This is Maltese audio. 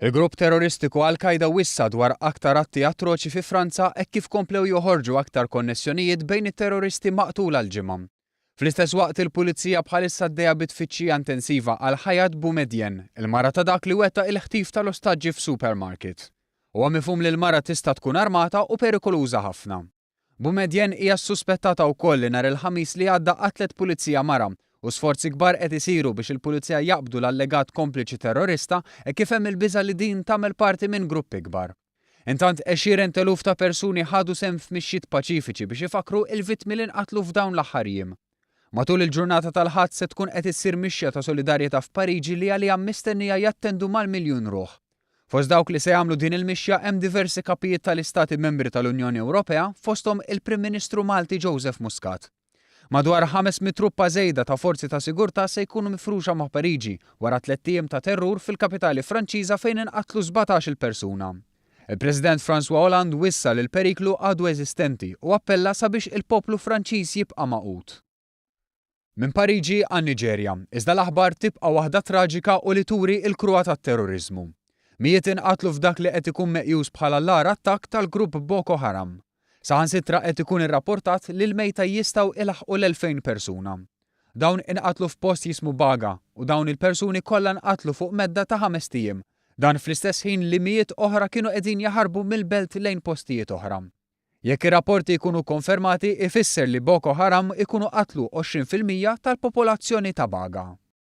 Il-grupp terroristiku Al-Qaeda wissa dwar aktar atti atroċi fi Franza hekk kif komplew joħorġu aktar konnessjonijiet bejn it-terroristi maqtula l-Ġimgħa. Fl-istess waqt il-Pulizija bħalissa għaddejja bi tfittxija intensiva għal Hayat Boumediene, il-mara ta' dak li wettaq il-ħtif tal-ostaġġi f'supermarket. Huwa mifhum li l-mara tista' tkun armata u perikoluża ħafna. Boumediene hija ssuspettata wkoll li nhar il-Ħamis li għadda qatlet pulizija mara u sforzi kbar qed isiru biex il-pulizija jaqbdu l-allegat kompliċi terrorista hekk kif hemm il-biża' li din tagħmel parti minn grupp ikbar. Intant għexieren t'eluf ta' persuni ħadu sehem f'mixjiet paċifiċi biex ifakkru il-vittmi li nqatlu f'dawn l-aħħar jiem. Matul il-ġurnata tal-Ħadd se tkun qed issir mixja ta' solidarjetà f'Pariġi li għaliha mistennija jattendu mal-miljun ruħ. Fost dawk li se jagħmlu din il-mixja hemm diversi kapijiet tal-istati membri tal-Unjoni Ewropea fosthom il-Prim Ministru Malti Joseph Muscat. Madwar 500 truppa żejda ta' forzi ta' sigurtà se jkunu mifruxa ma' Pariġi wara tlett ijiem ta' terrur fil-kapitali Franċiża fejn inqatlu 17-il persuna. Il-President François Hollande wissa li l-periklu għadu eżistenti u appella sabiex il-poplu Franċiż jibqa' magħqud. Minn Pariġi għan-Niġerja, iżda l-aħbar tibqa' waħda traġika u li turi l-kruha tat-terroriżmu. Mijiet inqatlu f'dak li qed ikun meqjus bħala l-agħar attakk tal-grupp Boko Haram. Saħansitra qed ikun irrapportat li l-mejta jistgħu ilaħħqu l-2,000 persuna. Dawn inqatlu f'post jismu Baga u dawn il-persuni kollha nqatlu fuq medda ta' ħamest ijiem. Dan fl-istess ħin li mijiet oħra kienu qegħdin jaħarbu mill-belt lejn postijiet oħra. Jekk ir-rapporti jkunu kkonfermati, ifisser li Boko Haram ikunu qatlu 20% tal-popolazzjoni ta' Baga.